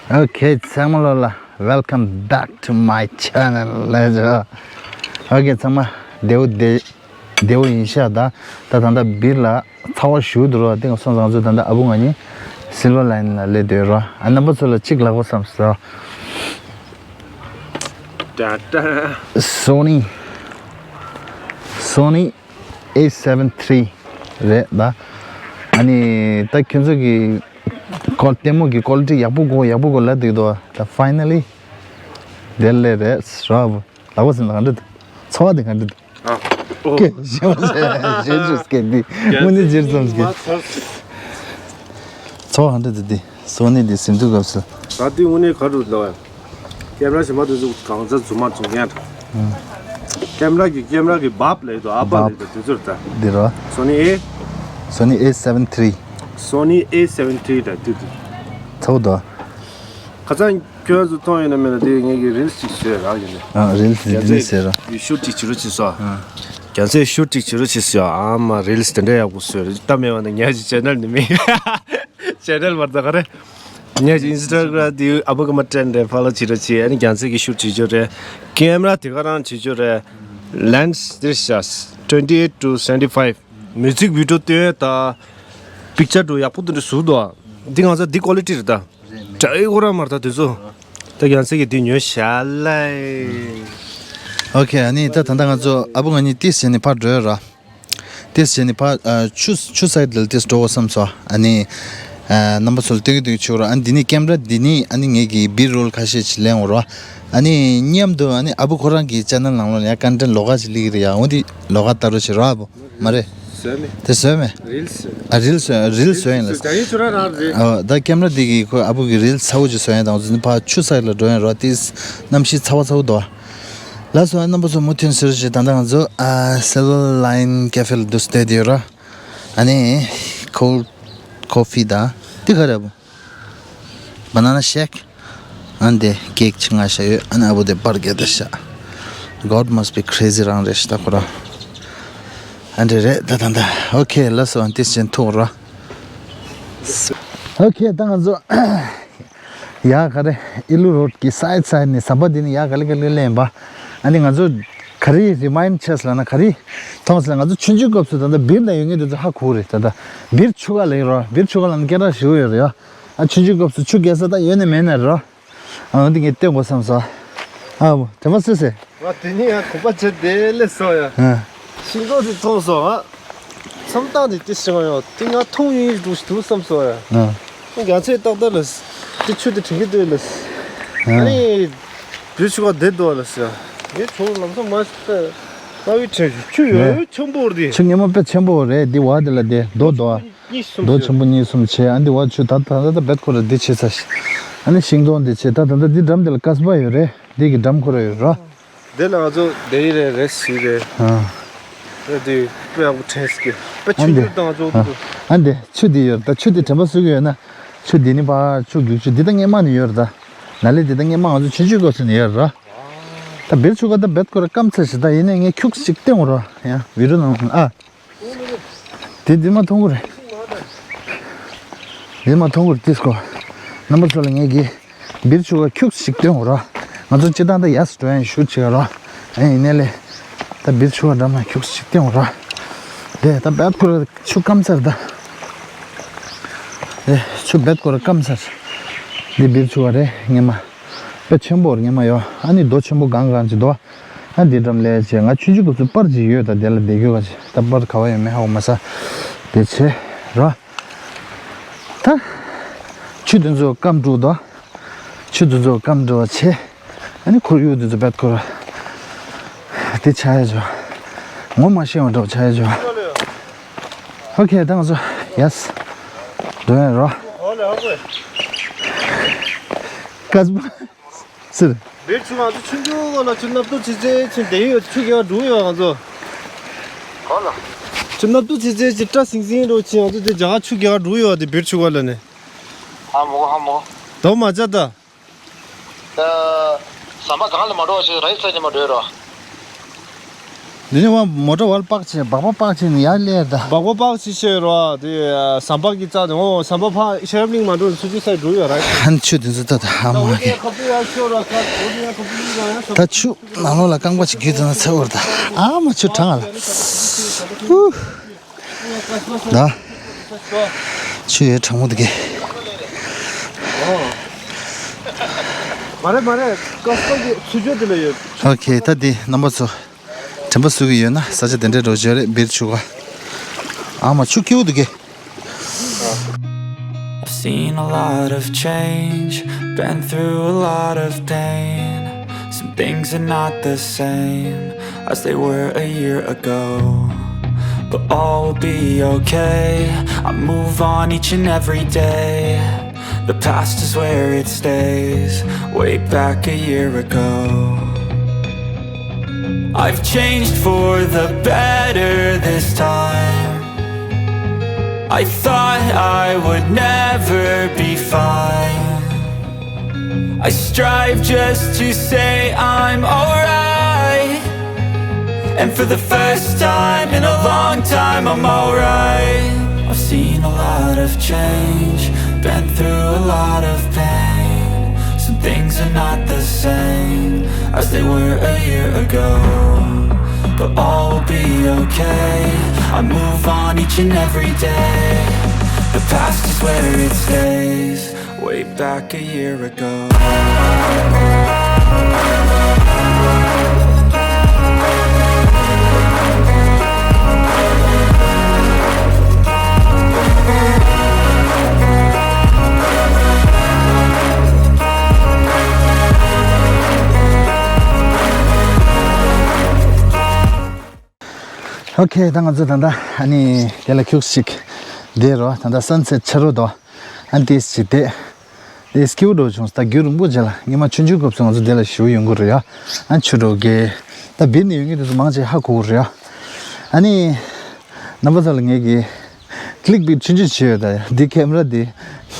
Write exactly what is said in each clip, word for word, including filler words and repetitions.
Okay, ཚང་མ་ལོ་ལ། Welcome back to my channel. ལགས་སོ། Okay, ཚང་མ་བདེ་པོ་བདེ་བདེ་པོ་ཡིན་ཤག་ད་ད་ད་ལྟ་སྦིར་ལ་ཚ་བ་ཞུ་འདུག་རོ། དེ་སོང་ཙང་ང་ཚོ་ད་ལྟ་ཨ་བུ་ང་གཉིས་Silver Line ལ་སླེབས་བསྡད་རོ། ཨ་རྣམ་པ་ཚོ་ལ་གཅིག་ལབ་དགོས་བསམ་སོང་། ད་ད། Sony Sony A seven three རེད་ད། ཨ་ནི་ད་ཁྱོད་ཚོ་གི་ཀོལ་ལྟད་མོ་གི་ཀོ་ལི་ཊི་ཡག་པོ་དགོས་ཡག་པོ་དགོས་ལབ་འདུག་ད། Finally དེ་ལས་རེད་རོ། ལབ་པ་ཟིན་ལ་ག་འདྲ་འདུག་ཚོར་བ་དེ་ག་འདྲ་འདུག་ཨ། ཨོ། སྐད་ཞེ་པོ་ཞེ་ཞེ་ཞུ་སྐད་འདི་དངོས་གནས་ཇེར་ཙམ་སྐད། ཚོར་བ་ག་འདྲ་འདུག་འདི་སོ་ནི་འདི་ཟིན་དུས་སྐབས་སུ། ད་འདི་དངོས་གནས་ག་རུ་ལབ་ཡ། ཀེམ་ར་གཞན་པ་དེ་ཚོ་གང་ཚ་རྫུན་མ་རྫུན་རྐྱང་། ཀེམ་ར་གི་ཀེམ་ར་གི་བབ་ལས་དོ་ཨ་བབ་ལས་དོ་དེ་ཚོར་ད། འདི་རོ། Sony A Sony A seven three Sony A seven three ད་དུ་དུ། ཚོགས་དོ། ཁ་སང་ཁྱོད་ཚོ་མཐོང་ཡོད་ན་མེད་ན་དེ་ངེད་ཀྱི་རིལ་སི་ཅིག་བཟོས་རག་ཡོད་ནས། ཨ་རིལ་སི་རྒྱ་ཚོས་ཟེར་ར། ཡུལ་ཤུ་ཊི་བྱེད་རོགས་བྱེད་སོ། རྒྱ་ཚོས་ཤུ་ཊི་བྱེད་རོགས་བྱེད་སོ། ཨ་མ་རིལ་སི་དེ་འདྲ་ཡག་པོ་བཟོས་རེད་ད། མེད་བ་ན་ངས་ཀྱི་ཅེ་ནལ་ནི་མེད། ཅེ་ནལ་བར་ད་ག་རེ། ངས་ཀྱི་ཨིན་སི་ཊ་གྷ་རམ་དེ་ཨ་བུ་གི་མ་ཊེན་རེད། ཕོ་ལོ་བྱེད་རོགས་བྱེད། ཨ་ནི་རྒྱ་ཚོས་ཀྱི་ཤུ་ཊི་བྱེད་རྒྱུ་རེད། ཀེམ་ར་དེ་ག་རང་བྱེད་རྒྱུ་རེད། ལེན་སི་དེ་ཤ་twenty eight to seventy five། མིའུ་ཛིག་བི་ཌི་ཡོ་སྟོན་ད། པིག་ཅར་འགྲོ་ཡག་པོ་དེ་འདྲ་བཟོ་འདུག་འདི་ང་ཚོ་འདི་ཀོ་ལི་ཊི་རེད་ད། དྲག་ཡོད་ར་མ་རེད་ད་དེ་ཚོ། ད་རྒྱ་ཚོས་ཀྱི་དེ་ཉོས་ཤ་ལེ། ཨོ་ཁེ། ཨ་ནི་ད་ད་ལྟ་ང་ཚོ་ཨ་བུ་ང་གཉིས་ཏིས་བྱས་ནས་ཕར་འགྲོ་ཡོད་ར། ཏིས་བྱས་ནས་ཕར་ཨ་ཆུ་ཆུ་སའི་ཌི་ལ་ཏིས་འགྲོ་དགོས་བསམ་སོང་། ཨ་ནི་ཨ་རྣམ་པ་ཚོ་ལ་སྟོན་གྱི་སྟོན་གྱི་བྱེད་དགོས་ར། ཨ་ནི་འདི་ནས་ཀེམ་ར་འདི་ནས་ཨ་ནི་ངེད་ཀྱི་བི་རོལ་ཁ་ཤས་ཅིག་ལེན་དགོས་ར། ཨ་ནི་མཉམ་དུ་ཨ་ནི་ཨ་བུ་ཁོ་རང་གི་ཅེ་ནལ་ནང་ལོགས་ལ་ཡ་ཀོན་ཊེན་ཊི་ལོགས་ཀ་ཅིག་སླེབས་ཀྱི་རེད་ཡ། འོ་འདི་ལོགས་ཀ་ལྟ་རོགས་བྱེད་ར་ཨ་བུ། མ་རེད། བཟོས་མེད། དེ་བཟོས་མེད། རིལ་བཟོས། ཨ་རིལ་བཟོས་རིལ་བཟོས་ཡིན་ལ། རྒྱ་ཡིག་ཚོ་རང་རང་རེད། ཨ་ད་ཀེམ་ར་འདི་གི་ཁོ་ཨ་བུ་གི་རིལ་ཚ་བོ་ཅིག་བཟོ་ཡིན། དང་ཚོ་ཕར་ཆུ་སའི་ལ་འགྲོ་ཡིན་རོ། དེ་གནམ་གཤིས་ཚ་བ་ཚ་བོ་འདུག་ལགས་སོ། རྣམ་པ་ཚོ་མུ་མཐུད་ཟེར་ཞིག་ད་ལྟ་ང་ཚོ་ཨ་Silver Line Cafe ལ་འདུག་སྟེ་བསྡད་ཡོད་ར། ཨ་ནི་cold coffee དང་དེ་ག་རེད་ཨ་བུ། Banana shake། ཨ་འདི་ཀེག་ཆུང་ང་ཤ་ཡོད། ཨ་ནི་ཨ་བུ་དེ་པར་རྒྱག་བསྡད་ཤག God must be crazy རང་རེད་ཤག་ད་ཁོ་རང་། ཨ་འདྲ་རེད་ད་ད་ད། ཨོ་ཁེ་ལགས་སོ། ཨ་འདི་ཅན་ཐུག་ར། ཨོ་ཁེ་ད་ང་ཚོ་ཡ་ག་རེ་ཨི་ལུ་རོཌ་ཀྱི་སའིཌ་སའིཌ་ནས་ཟམ་པ་འདི་ནས་ཡ་ག་ལེ་ག་ལེ་ལེན་པ། ཨ་ནི་ང་ཚོ་ག་རེ་རི་མའིན་ཌི་བྱས་ལབ་ན་ག་རེ་མཐོང་སོང་ལབ་ན། ང་ཚོ་ཆུང་ཆུང་སྐབས་སུ་ད་ལྟ་སྦིར་ལ་ཡོད་མཁན་དེ་ཚོ་ཧ་གོ་རེད་ད་ལྟ། སྦིར་ཆུ་ཁ་ལ་ཡོད་རོ། སྦིར་ཆུ་ཁ་ལབ་ན་སྐད་གྲགས་ཞེ་པོ་ཡོད་རེད་ཡ། ཨ་ཆུང་ཆུང་སྐབས་སུ་ཆུ་རྒྱག་ས་ད་ཡོད་ནི་མེད་ནི་རེད་རོ། ཨ་འདི་ངས་སྟོན་དགོས་བསམ་སོང་། ཨ་བུ་དྲན་པ་གསོས་སེ། ང་དེ་ནས་ཡང་གོམ་པ་བྱས་དེ་སླེབས་སོང་ཡ། ཨ་ཤིང་སྡོང་དེ་མཐོང་སོང་ཨ། མཚམས་བཏང་དེ་དེ་ཤིང་ཡོད་དེ་ང་མཐོང་ཡིན་འགྲོ་ཞིག་འདུག་བསམ་སོང་ཡ། ཨ་རྒྱ་ཚོས་ཏག་ཏག་ལ་དེ་ཆུ་དེ་དྲན་གྱི་འདུག་ལ། ཨ་ནི་བུ་ཆུ་བ་བསྡད་འདུག་ལ་ཟེར། ངས་ཆུ་ལམ་སང་མ་ཤི་ཏེ་ང་བའི་དྲན་ཆུ་ཡོད་ཆེན་པོ་རེད། ཆུ་སྔོན་མ་དཔེ་ཆེན་པོ་རེད། འདི་བ་དེ་ལ་དེ་རྡོ་རྡོ་ཨ། གཉིས་གསུམ་རྡོ་ཆེན་པོ་གཉིས་གསུམ་བྱས། ཨ་འདི་བ་ཆུ་ད་ད་ད་ད་བེད་ཁོ་ར་འདི་བྱས་ཚར་ཤག་ཨ་ནི་ཤིང་སྡོང་འདི་བྱས་ད་ད་ད་འདི་འགྲམ་འདི་ལ་ཀ་སི་པ་ཡོད་རེད། འདི་གི་འགྲམ་ཁོ་ར་ཡོད་རོ། འདི་ལ་ང་ཚོ་བསྡད་ཡི་རེད་རེད་ཟེར་རེད། ཨ་རེད་འདི་དཔེ་ཡག་པོ་དྲན་སྲིད་ཀྱི་དཔེ་ཨ་ཆུང་འདི་ཆུང་དང་ང་ཚོ་ཨ་འདི་ཨ་འདི་ཆུ་འདི་ཡོད་རེད། ད་ཆུ་འདི་དྲན་པ་གསོས་ཀྱི་ཡོད་ན་ཆུ་འདི་ནི་ཕར་ཆུ་རྒྱུག་ཆུ་འདི་ད་སྔས་མ་ནས་ཡོད་རེད། ད་ལ་ལས་འདི་ད་སྔས་མ་ང་ཚོ་ཆུང་ཆུང་སྐབས་སུ་ནས་ཡོད་རེད་ར། ད་བེད་ཆུ་ཁ་ད་བེད་ཁོ་ར་སྐམ་ཚར་ཤག་ད་ཡིན་ནའི་ངས་ཁྱུག་ཅིག་སྟོན་རོ་ཡ་བི་རུ་ནང་ཨ། དེ་འདི་མ་མཐོང་གི་རེད། འདི་མ་མཐོང་གི་རེད་དེ་སྐོར། རྣམ་པ་ཚོ་ལ་ངས་གི་སྦིར་ཆུ་བ་ཁྱུག་ཞིག་སྟོན་རོགས། ང་ཚོ་སྤྱི་བཏང་ད་ཡར་སུ་འགྲོ་ཡང་ཞུ་བྱེད་རོགས། ཨེ་ཡིན་ནའི་ལས། ད་སྦིར་ཆུ་བ་འགྲམ་ལ་ཁྱུག་ཞིག་སྟོན་རོགས། དེ་ད་བེད་ཁོ་ར་ཆུ་སྐམ་ཚར་ད། དེ་ཆུ་བེད་ཁོ་ར་སྐམ་ཚར། འདི་སྦིར་ཆུ་བ་རེད་སྔས་མ། དཔེ་ཆེན་པོ་རེད་སྔས་མ་ཡོད། ཨ་ནི་རྡོ་ཆེན་པོ་གང་གང་ཅིག་འདུག་ཨ་འདི་འགྲམ་ལས་བྱས་ང་ཆུང་ཆུང་སྐབས་སུ་པར་ཅིག་ཡོད་ད། དེ་ལ་བསྡད་རྒྱུ་ག་ཅིག་ད་པར་ག་བ་ཡོད་མེད་ཧ་གོ་མ་སོང་། དེ་བྱས་རོ། ད་ཆུ་དེ་ཚོ་སྐམ་འགྲོ་དོ། ཆུ་དེ་ཚོ་སྐམ་འགྲོ་བ་བྱས། ཨ་ནི་ཁོར་ཡུག་དེ་ཚོ་བེད་ཁོ་ར་དེ་ཆགས་ཡ་ཆོ། ངོ་མ་ཤེས་པ་འདྲ་བོ་ཆགས་ཡ་ཆོ། ཨོ་ཁེ་ད་ང་ཚོ་ཡེ་སི་འགྲོ་ཡ་རོ། ཀ་སི་པ། ཟེར། བེར་ཆུ་ང་ཚོ་ཆུང་ཆུང་ལ་ཆུ་སྣབས་ཏོ་ཆེ་ཆེ་ཆུ་དེ་ཡོད་ཆུ་རྒྱག་འགྲོ་ཡོད་ང་ཚོ། ག་ལ། ཆུ་སྣབས་ཏོ་ཆེ་ཆེ་ཆུ་སྐྲ་སིང་སིང་འགྲོ་ཆེ་ང་ཚོ་དེ་རྒྱ་གར་ཆུ་རྒྱག་འགྲོ་ཡོད་དེ་བེར་ཆུ་ག་ལ་ནི། ཧ་མོ་ཧ་མོ། དོ་མ་བྱ་ད། ད། ཟམ་པ་གང་ལ་མ་འགྲོ་བ་ཞིག་ར་ཡི་ཚ་ནི་མ་འགྲོ་ཡོད་རོ། འདི་ནི་བ་མོ་ཊ་བལ་པག་ཅེ་སྦག་སྦག་པག་ཅེ་ནི་ཡར་སླེབས་ད། སྦག་སྦག་པག་ཅེ་ཤེས་རོ། དེ་ཟམ་པ་གི་རྩ་དེ་འོ་ཟམ་པ་ཕ་ཤེས་རབ་གླིང་མ་འགྲོ་ཚུར་ཅི་སའི་འགྲོ་ཡོད་ར། ཧན་ཆུ་དེ་ཚོ་ད་ད་ཨ་མ་གི། ད་ཆུ་ནང་ལོགས་ལ་རྐང་པ་ཅིག་རྒྱུད་དུ་ན་ཚ་བོར་ད། ཨ་མ་ཆུ་གྲང་ང་ལ། ཧུ། ད། ཆུ་ཡོད་གྲང་མོ་འདུག་གི། མ་རེད་མ་རེད། ཀ་སི་པ་གི་ཚུར་ཕྱོགས་དེ་ལ་ཡོད། ཨོ་ཁེ། ད་འདི་རྣམ་པ་ཚོ་དྲན་པ་གསོ་གི་ཡོད་ན་ས་ཆ་དེ་འདྲའི་འགྲོ་བརྗོད་རེད། སྦིར་ཆུ་ག། ཨ་མ་ཆུ་སྐྱིད་པོ་འདུག་གི། I've seen a lot of change, been through a lot of pain. Some things are not the same as they were a year ago. But all will be okay, I move on each and every day. The past is where it stays, way back a year ago. I've changed for the better this time. I thought I would never be fine. I strive just to say I'm alright. And for the first time in a long time, I'm alright. I've seen a lot of change, been through a lot of pain. Some things are not the same as they were a year ago. But all will be okay, I move on each and every day. The past is where it stays, way back a year ago. ཨོ་ཁེ། ད་ང་ཚོ་ད་ལྟ་ཨ་ནི་དེ་ལ་ཁྱུག་ཅིག་བསྡད་རོ། ད་ལྟ་སན་སེཊ་ཆགས་རོ་དོ། ཨ་ནི་ཏིས་ཅིག་བསྡད། དེ་སྐྱིད་པོ་འགྲོ་བྱུང་། ད་རྒྱུན་རིང་པོ་རྗེས་ལ་སྔོན་མ་ཆུང་ཆུང་སྐབས་སུ་ང་ཚོ་འདི་ལ་ཞེ་པོ་ཡོང་གི་རེད་ཡ། ཨ་ཆུ་འགྲོ་གི། ད་སྦིར་ནས་ཡོང་མཁན་དེ་ཚོ་མང་ཆེ་ཧ་གོ་གི་རེད་ཡ། ཨ་ནི་རྣམ་པ་ཚོ་ལ་ངས་ཀྱི་ཀི་ལིག་བིཊ་ཆུང་ཆུང་བྱས་ཡོད། ད་འདི་ཀེམ་ར་འདི་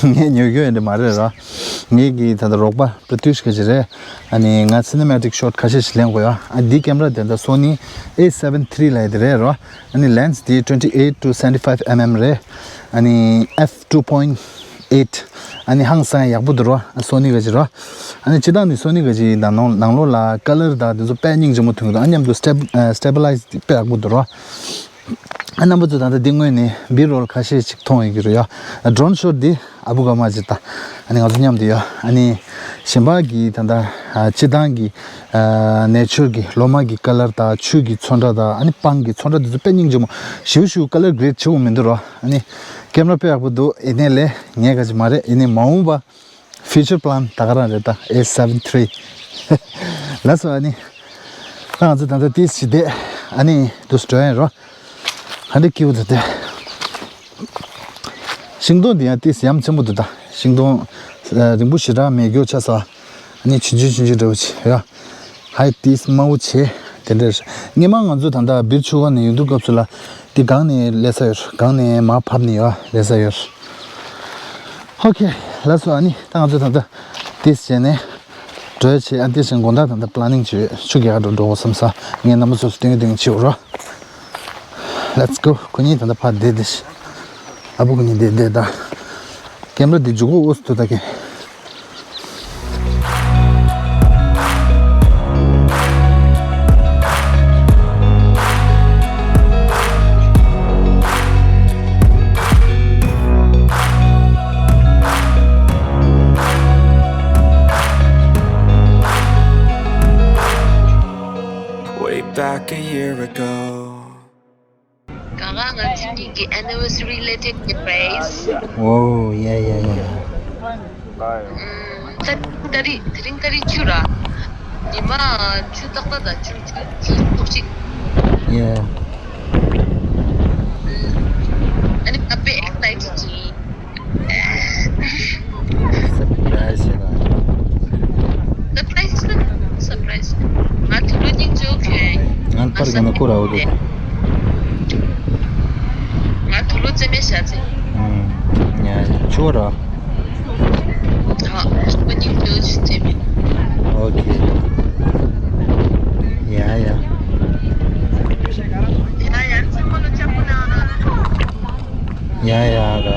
ངས་ཉོ་རྒྱུ་ཡོད་འདི་མ་རེད་ར། ངས་ཀྱི་ད་ལྟ་རོགས་པ་པྲ་ཏུཤ་ག་ཅི་རེད། ཨ་ནི་ང་སི་ནེ་མ་ཊིག་ཤོཊ་ཁ་ཤས་ཤིག་ལེན་དགོས་ཡ། ཨ་འདི་ཀེམ་ར་དེ་ད་སོ་ནི་ཨེ་སེ་བེན་ཐི་རི་ལབ་ཡ་དེ་རེད་ར། ཨ་ནི་ལེན་སི་དེ་twenty eight to seventy five mm རེད། ཨ་ནི་ཨེཕ་two point eight། ཨ་ནི་ཧང་སང་ཡག་པོ་འདུག་རོ། ཨ་སོ་ནི་ག་ཅི་རོ། ཨ་ནི་སྤྱིར་བཏང་ནི་སོ་ནི་ག་ཅི་དང་ནང་ནང་ལོགས་ལ་ཀ་ལར་དང་དེ་ཚོ་དཔེ་སྙིང་རྗེ་མོ་ཐོན་གི་འདུག་ཨ་མཉམ་དུ་སི་ཊེབ་ཨ་སི་ཊེ་བི་ལའི་ཛི་དཔེ་ཡག་པོ་འདུག་རོ། ཨ་རྣམ་པ་ཚོ་ད་ལྟ་འདི་སྔོན་ནས་བི་རོལ་ཁ་ཤས་ཅིག་མཐོང་ཡོད་ཀྱི་རེད་ཡ། ཌོ་རོན་ཤོཊ་འདི་ཨ་བུ་ག་མ་ཅིག་ད། ཨ་ནི་ང་ཚོ་མཉམ་དུ་ཡ། ཨ་ནི་གཞན་པ་གི་ད་ལྟ་ཨ་སྤྱིར་བཏང་གི་ཨ་ནེ་ཆར་གྱི་ལོ་མ་གི་ཀ་ལར་དང་ཆུ་གི་ཚོན་ཁྲ་དང་ཨ་ནི་སྤང་གི་ཚོན་ཁྲ་དེ་ཚོ་དཔེ་སྙིང་རྗེ་མོ། ཞེ་པོ་ཞེ་པོ་ཀ་ལར་གི་རེཌ་ཆེ་བོ་མི་འདུག་རོ། ཨ་ནི་ཀེམ་ར་དཔེ་ཡག་པོ་འདུག་ཡིན་ནའི་ལས་ངས་ག་ཅི་མ་རེད། ཡིན་ནའི་མ་འོངས་པ་ཕིའུ་ཅར་པ་ལན་ད་ག་རང་རེད། ད་ཨེ་སེ་བེན་ཐི་རི། ལགས་སོ། ཨ་ནི་ད་ང་ཚོ་ད་ལྟ་ཏིས་ཅིག་བསྡད། ཨ་ནི་འདུག་སེ་འགྲོ་ཡ་ཡིན་རོ། ག་འདྲ་སྐྱིད་པོ་འདུག་སྟེ། ཤིང་སྡོང་འདི་ཡང་ཏིས་ཡ་མཚན་པོ་འདུག་ད་ཤིང་སྡོང་ཨ་རིང་པོ་ཞེ་དྲག་མེད་རྒྱུ་ཆགས་སོང་། ཨ་ནི་ཆུང་ཆུང་ཆུང་ཆུང་འདྲ་བོ་ཅིག་ཡ། ཧའིཊ་ཏིས་དམའ་བོ་བྱས་དེ་འདྲ་རེད། སྔོན་མ་ང་ཚོ་ད་ལྟ་སྦིར་ཆུ་བ་ནས་ཡོང་དུས་སྐབས་སུ་ལ་འདི་སྒང་ནས་སླེབས་ས་ཡོད། སྒང་ནས་མར་བབས་ནས་ཡོད་སླེབས་ས་ཡོད། ཨོ་ཁེ། ལགས་སོ། ཨ་ནི་ད་ང་ཚོ་ད་ལྟ་ཏིས་བྱས་ནས་འགྲོ་ཡ་བྱས། ཨ་ཏིས་བྱས་དགོང་དག་ད་ལྟ་པ་ལ་ནིང་བྱས་ཆུ་རྒྱག་འགྲོ་འགྲོ་དགོས་བསམ་ས། ངས་རྣམ་པ་ཚོ་སྟོན་གྱི་སྟོན་གྱི་བྱེད་འོ་རོ། Let's go། ཁོ་གཉིས་ད་ལྟ་ཕར་བསྡད་བསྡད་ཤག་ཨ་བུ་ཁོ་གཉིས་བསྡད་བསྡད་ད། ཀེམ་ར་འདི་འཇུག་གོ་འོ་སུ་ཐུག་ད་ཀེ། Way back a year ago. གང་ག་ང་ཚོ་གཉིས་ཀྱི་anniversary་ལ་ཐེབས་ཀྱི་རེད། Oh, yeah, yeah, yeah. ད་ད་རེས་དེ་རིང་ད་རེས་བཅུ་ར། ཉི་མ་བཅུ་ཏག་ཏག་དང་བཅུ་བཅུ་བཅུ་དྲུག་ཅིག Yeah. ཨ་ནི་ང་དཔེ་ཨེག་སའི་ཊེཌ་ཅིག་སར་པ་རའི་ཛི་ཡིན་ན། སར་པ་རའི་ཛི་ན། སར་པ་རའི་ཛི། ང་དུ་ལོ་སྙིང་རྗེ་ཁྱོད། ང་པར་ག་ན་ཁོ་ར་འོ་དེ། ང་དུ་ལོ་རྩེ་མེད་བྱ་ཚེ། ཨུམ། ཉ་ཆོ་ར། ཨ། ཁོ་སྙིང་རྗེ་རྩེ་མེད། ཨོ་ཁེ། ཡ་ཡ། ཡ་ཡ་ར།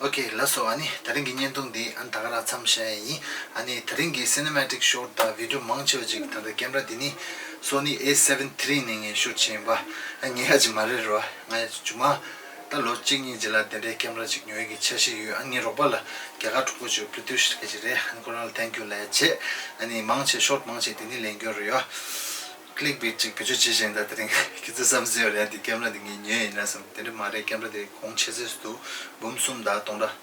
ཨོ་ཁེ། ལགས་སོ། ཨ་ནི་དེ་རིང་གི་བརྙན་ཐུང་འདི་ཨ་ནི་ད་ག་རང་མཚམས་བཞག་ཡ་ཡིན། ཨ་ནི་དེ་རིང་གི་cinematic shot དང་video མང་ཆེ་བ་ཅིག་ད་ལྟ་camera འདི་ནི་Sony A seven three ནས་ངས་shoot བྱས་ཡིན་པ། ཨ་ངས་ཧ་ཅི་མ་རེད་རོ། ང་ཡ་ཇུ་མ་ད་ལོ་གཅིག་གཉིས་རྗེས་ལ་དེ་འདྲའི་camera ཅིག་ཉོ་ཡ་གི་འཆར་གཞི་ཡོད། ཨ་ངའི་རོགས་པ་ལ་རྒྱ་གར་གྲོགས་པོ་ཅིག་Pritish ཟེར་མཁན་ཅིག་རེད། ཨ་ནི་ཁོ་རང་ལ་thank you ལབ་ཡ་བྱས། ཨ་ནི་མང་ཆེ་shot མང་ཆེ་དེ་ནི་ལེན་རྒྱུ་རེད་ཡ། clickbait ཅིག་བེད་སྤྱོད་བྱེད་བཞིན། ད་དེ་རིང་ཁྱེད་ཚོས་བསམ་ཚུལ་ཡོད་རེད། ཡ་དེ་camera དེ་ངས་ཉོས་ཡིན་ན་བསམ། དེ་འདྲ་མ་རེད། camera དེ་གོང་ཆེ་ཤོས་སུ་འབུམ་གསུམ་དང་སྟོང་ཕྲག་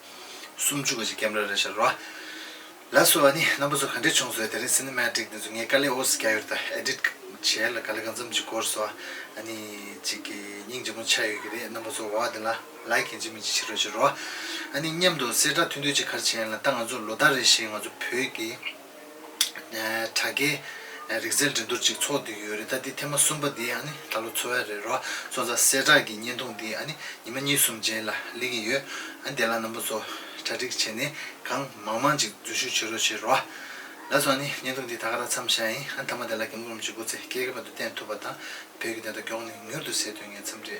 སུམ་ཅུ་ག་ཅིག་camera རེད་ཤག་རོ། ལགས་སོ། ཨ་ནི་རྣམ་པ་ཚོ་ག་འདྲས་བྱུང་སོང་། དེ་རིང་cinematic འདི་ཚོ་ངས་དཀའ་ལས་ཨོ་ཙི་རྒྱག་ཡོད། ད་edit བྱས་ལ་དཀའ་ལས་གང་འཚམ་ཅིག་འཁོར་སོང་། ཨ་ནི་ཅིག་གི་སྙིང་རྗེ་མོ་ཆགས་ཡོད་ཀྱི་རེད། རྣམ་པ་ཚོ་བ་དེ་ལ་like ཡིན་གཅིག་མིན་གཅིག་བྱེད་རོགས་བྱེད་རོགས། ཨ་ནི་མཉམ་དུ་གསལ་བསྒྲགས་ཐུང་ཐུང་ཅིག་ག་རེ་བྱས་ཡིན་ལ། ད་ང་ཚོ་ལོ་ལྟར་རེ་བཞིན་ང་ཚོ་བོད་ཀྱི་ཨ་དྲ་རྒྱའི་རིག་རྩལ་འགྲན་བསྡུར་ཅིག་ཚོགས་བསྡད་ཀྱི་ཡོད་རེད། ད་འདི་ཐེངས་མ་གསུམ་པ་འདི་ཨ་ནི་ད་ལོ་ཚོགས་ཡ་རེད་རོ། སོང་ཙང་གསལ་བསྒྲགས་ཀྱི་བརྙན་ཐུང་འདི་ཨ་ནི་ཉི་མ་གཉིས་གསུམ་རྗེས་ལ་སླེབས་ཀྱི་ཡོད། ཨ་ནི་དེ་ལ་རྣམ་པ་ཚོ་གྲ་སྒྲིག་བྱས་ནས་གང་མང་མང་ཅིག་འཛུལ་ཞུགས་བྱེད་རོགས་བྱེད་རོ། ལགས་སོ། ཨ་ནི་བརྙན་ཐུང་འདི་ད་ག་རང་མཚམས་བཞག་ཡིན། ཨ་ནི་མཐའ་མ་དེ་ལ་སྐྱབས་མགོན་རིན་པོ་ཆེ་སྐུ་ཚེ་བསྐལ་བརྒྱའི་བར་དུ་བརྟན་ཐུབ་པ་དང་། བོད་ཀྱི་བདེན་མཐའ་མགྱོགས་ནས་མྱུར་དུ་གསལ་དོན་ངས་འཚམས་འདྲི་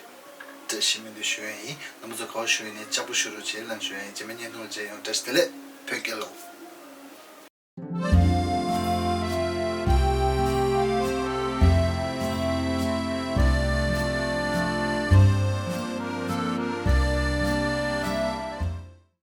བཀྲ་ཤིས་སྨོན་འདུན་ཞུ་ཡ་ཡིན། རྣམ་པ་ཚོ་ག་པར་བཞུགས་ཡོད་ནའི་ལྕགས་པོ་བཞུགས་རོགས་བྱེད་ལབ་ཞུ་ཡ་ཡིན། རྗེས་མའི་བརྙན་ཐུང་ལ་མཇལ་ཡོང་། བཀྲ་ཤིས་བདེ་ལེགས། བོད་རྒྱལ་ལོ།